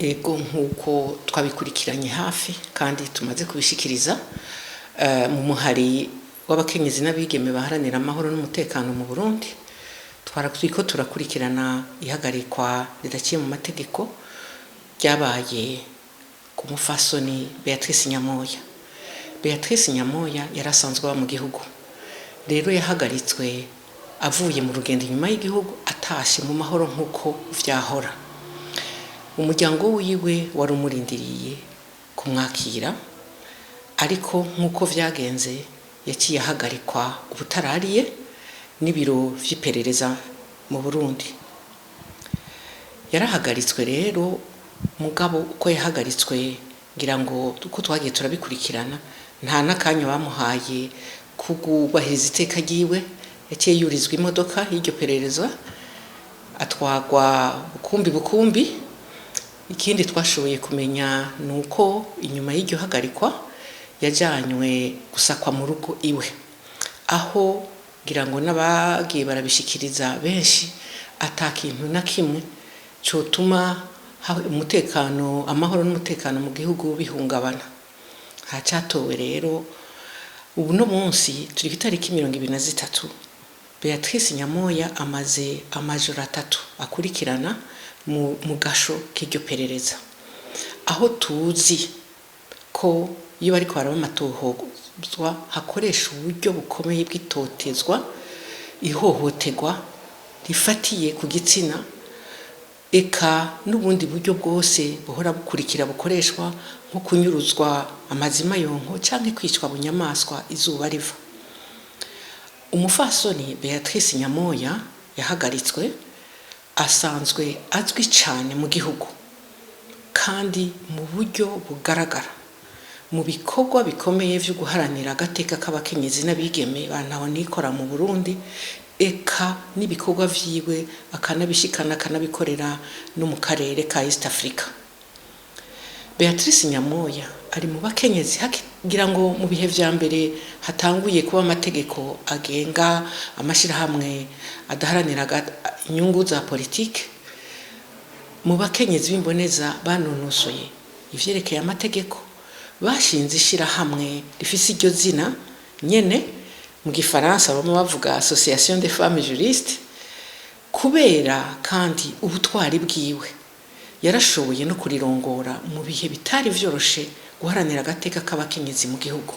Ego, nk'uko twabikurikiranye hafi kandi tumaze kubishikiriza mu muhari w'abakenyezi n'abigeme baharanira amahoro n'umutekano mu Burundi, twariko turakurikirana ihagarikwa ridaciye mu mategeko ryabaye ku mufasoni Beatrice Nyamoya. Beatrice Nyamoya yari asanzwe aba mu gihugu, rero yahagaritswe avuye mu rugendo inyuma y'igihugu, atashe mu mahoro nk'uko vyahora. Umuryango wiwe wari umurindiriye kumwakira, ariko nk'uko vyagenze yaciye ahagarikwa ubutarariye n'ibiro vy'iperereza mu Burundi. Yarahagaritswe rero, mugabo uko yahagaritswe, ngira ngo uko twagiye turabikurikirana, nta n'akanya bamuhaye kugubahiriza iteka ryiwe. Yaciye yurizwa imodoka y'iryo perereza, atwagwa bukumbi bukumbi. Ikindi twashoboye kumenya ni uko inyuma y'iryo hagarikwa yajanywe gusakwa mu rugo iwe, aho ngira ngo n'abagiye barabishikiriza benshi ata kintu na kimwe cotuma umutekano, amahoro n'umutekano mu gihugu bihungabana. Hacatowe rero. Ubu no munsi turi ku itariki 23, Beatrice Nyamoya amaze amajoro 3 akurikirana mu gasho k'iryo perereza, aho tuzi ko iyo bariko baraba amatohozwa hakoresha uburyo bukomeye bw'itotezwa, ihohoterwa rifatiye ku gitsina, eka n'ubundi buryo bwose buhora bukurikira bukoreshwa, nko kunyuruzwa amazima yonko canke kwicwa bunyamaswa izuba riva. Umufasoni Beatrice Nyamoya yahagaritswe asanzwe azwi cane mu gihugu kandi mu buryo bugaragara mu bikorwa bikomeye vyo guharanira agateka k'abakenyezi n'abigeme bantaho nikora mu Burundi, eka n'ibikorwa vyiwe akanabishikana, akanabikorera no mu karere ka East Africa. Beatrice Nyamoya ari mu bakenyezi kugira ngo mu bihe vya mbere hatanguye kuba amategeko agenga amashirahamwe adaharanira inyungu za politike, mu bakenyezi b'imboneza banonosoye ivyerekeye amategeko, bashinze ishirahamwe rifise iryo zina nyene. Mu gifaransa bamwe bavuga Association des femmes juristes. Kubera kandi ubutwari bwiwe, yarashoboye no kurirongora mu bihe bitari vyoroshe guharanira agateka k'abakenyezi mu gihugu.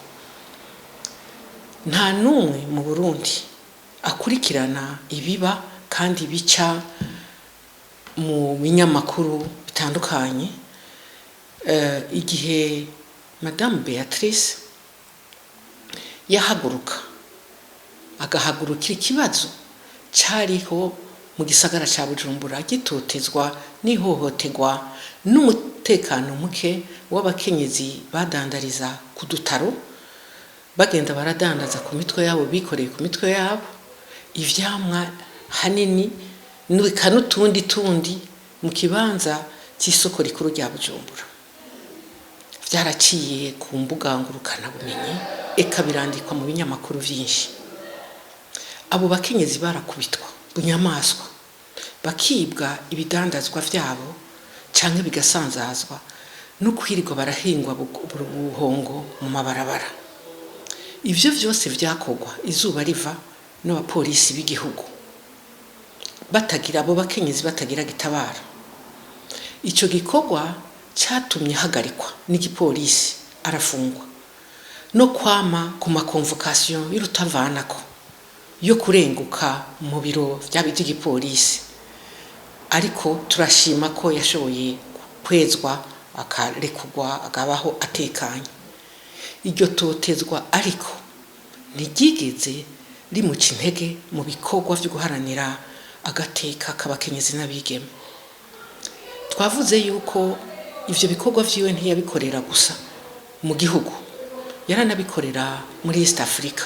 Nta n'umwe mu Burundi akurikirana ibiba kandi bica mu binyamakuru bitandukanye, igihe Madame Beatrice yahaguruka, agahagurukira ikibazo cariho mu gisagara ca Bujumbura, gitotezwa n'ihohoterwa n'umutekano muke w'abakenyezi badandariza ku dutaro, bagenda baradandaza ku mitwe yabo, bikoreye ku mitwe yabo ivyamwa hanini eka n'utundi tundi mu kibanza c'isoko rikuru rya Bujumbura. Vyaraciye ku mbuga ngurukanabumenyi, eka birandikwa mu binyamakuru vyinshi. Abo bakenyezi barakubitwa bunyamaswa, bakibwa ibidandazwa vyabo canke bigasanzazwa, no kwirirwa barahingwa buhongo mu mabarabara. Ivyo vyose vyakorwa izuba riva n'abapolisi b'igihugu, batagira, abo bakenyezi batagira gitabara. Ico gikorwa catumye hagarikwa n'igipolisi, arafungwa, no kwama ku ma convocations y'urutavanako yo kurenguka mu biro vyaba ivy'igipolisi. Ariko turashima ko yashoboye kwezwa, akarekurwa, akabaho atekanye. Iryo totezwa ariko ntiryigeze rimuca intege mu bikorwa vyo guharanira agateka k'abakenyezi n'abigeme. Twavuze yuko ivyo bikorwa vyiwe ntiyabikorera gusa mu gihugu, yaranabikorera muri East Africa,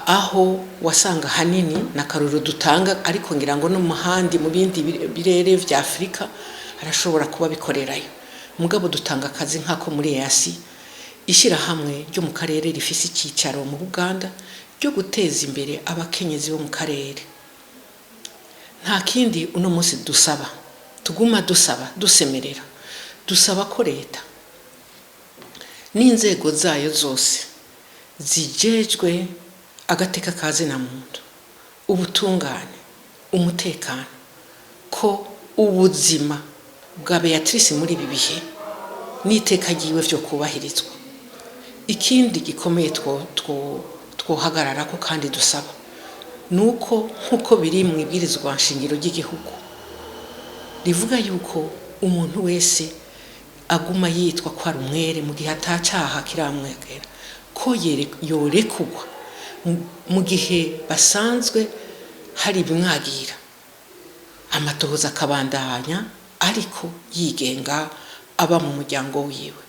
aho wasanga hanini na karoro dutanga, ariko ngira ngo no mu handi, mu bindi birere vya Afrika arashobora kuba bikorerayo. Mugabo dutanga akazi nk'ako muri EAC, ishirahamwe ryo mu karere rifise icicaro mu Buganda, ryo guteza imbere abakenyezi bo mu karere. Nta kindi uno munsi dusaba, Tuguma dusaba, dusemerera, dusaba ko leta n'inzego zayo zose zijejwe agateka ka zina muntu, ubutungane, umutekano, ko ubuzima bwa Beatrice muri ibi bihe n'iteka ryiwe vyo kubahirizwa. Ikindi gikomeye twohagararako kandi dusaba nuko, nk'uko biri mu ibwirizwa nshingiro ry'igihugu rivuga yuko umuntu wese aguma yitwa ko ari umwere mu gihe atacaha kiramwegera, ko yorekugwa mu gihe basanzwe hari ibimwagira, amatohoza akabandanya ariko yigenga, aba mu muryango wiwe.